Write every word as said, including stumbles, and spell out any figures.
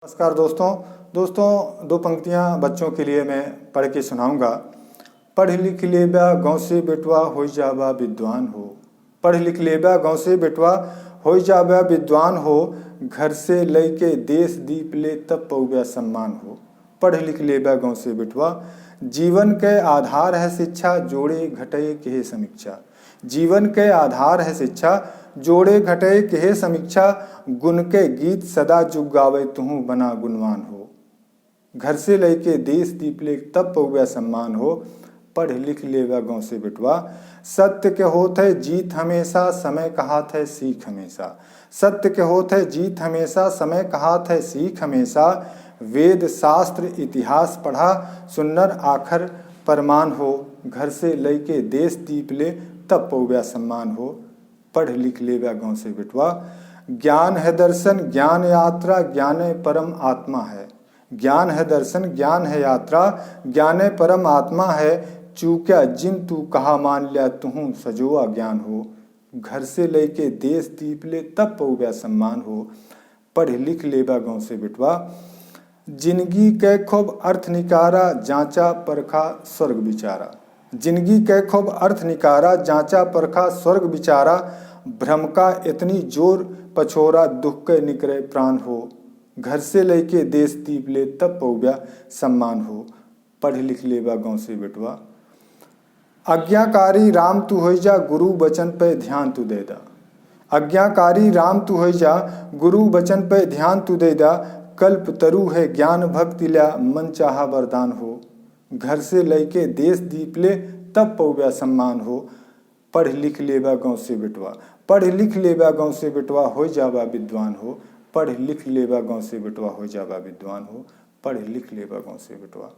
नमस्कार दोस्तों। दोस्तों, दो पंक्तियां बच्चों के लिए मैं पढ़ के सुनाऊंगा। पढ़ लिख लेबा गाँव से बेटवा, होई जाबा विद्वान हो। पढ़ लिख लेबा गाँव से बेटवा, होई जाबा विद्वान हो। घर से लइके देश दीप ले, तब पउबा सम्मान हो। पढ़ लिख लेबा गाँव से बेटवा। जीवन के आधार है शिक्षा, जोड़े घटे केहे समीक्षा। जीवन के आधार है शिक्षा, जोड़े घटे केहे समीक्षा। गुण के गीत सदा जुग गावे, तुहूँ बना गुणवान हो। घर से लइके देश दीप ले, तब पउबा सम्मान हो। पढ़ लिख लेबा गाँव से बेटवा। सत्य के होत है जीत हमेशा, समय कहात है सीख हमेशा। सत्य के होत है जीत हमेशा, समय कहात है सीख हमेशा। वेद शास्त्र इतिहास पढ़ा, सुन्नर आखर परमान हो। घर से लइके देश दीप ले, तब पउबा सम्मान हो। पढ़ लिख लेबा गाँव से बेटवा। ज्ञान है दर्शन, ज्ञान यात्रा, ज्ञाने परम आत्मा है। ज्ञान है दर्शन, ज्ञान है यात्रा, ज्ञाने परम आत्मा है। चूक्या जिन तू कहा मान ल्या, तुहूँ सजोआ ज्ञान हो। घर से लइके देश दीप ले, तब पउबा सम्मान हो। पढ़ लिख लेबा गाँव से बेटवा। जिनगी के खूब अर्थ निकारा, जाँचा परखा स्वर्ग बिचारा। जिनगी के खूब अर्थ निकारा, जाँचा परखा स्वर्ग बिचारा। भ्रम का इतनी जोर पछोरा, दुख के निकरे प्राण हो। घर से लइके देश दीप ले, तब पउबा सम्मान हो। पढ़ लिख लेबा गाँव से बेटवा। आज्ञाकारी राम तू होई जा, गुरु वचन पे ध्यान तू दे दा। आज्ञाकारी राम तू होई जा, गुरु वचन पे ध्यान तू दे दा। कल्प तरु है ज्ञान भक्ति ल्या, मन चाहा वरदान हो। घर से लइके देश दीप ले, तब पउबा सम्मान हो। पढ़ लिख लेबा गाँव से बेटवा। पढ़ लिख लेबा गाँव से बेटवा, होई जाबा विद्वान हो। पढ़ लिख लेबा गाँव से बेटवा, होई जाबा विद्वान हो। पढ़ लिख लेबा गाँव से बेटवा।